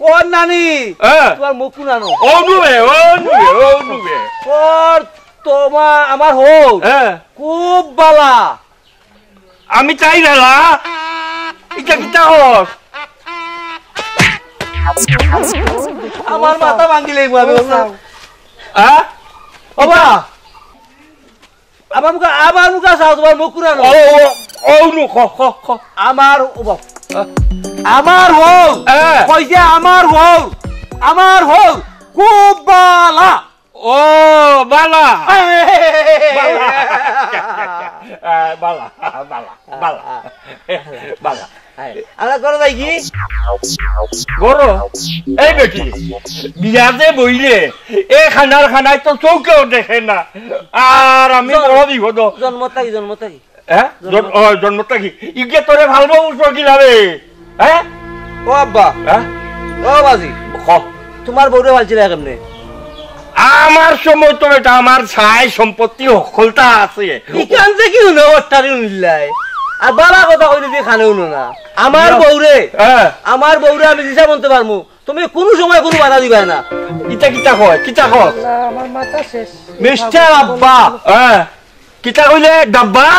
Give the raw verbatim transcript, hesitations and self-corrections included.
ও নানি, হ্যাঁ। তোমার মুখ কুনানো? অনুবে, অনুবে, অনুবে। ওর তোমা আমার হো। হ্যাঁ। খুব বালা। আমি তাই বেলা। ইটা কিতা হস? আমার মাথা ভাঙিলে আমি। হ্যাঁ? ও বা, আমার মুখে, আমার মুখে চাও, তোমার মুখ কুনানো? ও, ও, ও, নু, খ, খ, খ। আমার, ও বাপ। আমার হো। হ্যাঁ। কইছে আমার হো। আমার হো। খুব বালা। ও, বালা। বালা। আহ, বালা, বালা, বালা। বালা। আমরা করো যাই কি? করো। এই বেটি, বিয়াতে বইলে, এ খানার খানায় তো চোখেও দেখে না। আর আমি জন-, বড় বিপদ। জন্ম থাকি, জন্ম থাকি। হ্যাঁ? জন্ম- জন-, ও, জন্ম থাকি। ইগে তোরে ভালবো উঠবো কি লাভে? হ্যাঁ? ও আব্বা। হ্যাঁ? ও বাজি। ক। তোমার বউরে ভালছিল কেমনে? আমার সময় তো এটা আমার ছাই সম্পত্তি হকলতা আছে। ইখান যে কি হলো, ওটারে নিলাই। আর বালা কথা কইলে যে খানে উনো না। আমার ইয়া। বউরে, হ্যাঁ। আমার বউরে আমি দিশা বলতে পারমু। তুমি কোনো সময় কোনো বাধা দিবায় না। ইটা কিতা কয়? কিতা কয়? আল্লাহ, আমার মাথা শেষ। মিস্টার আব্বা। হ্যাঁ। কিতা কইলে ডাব্বা?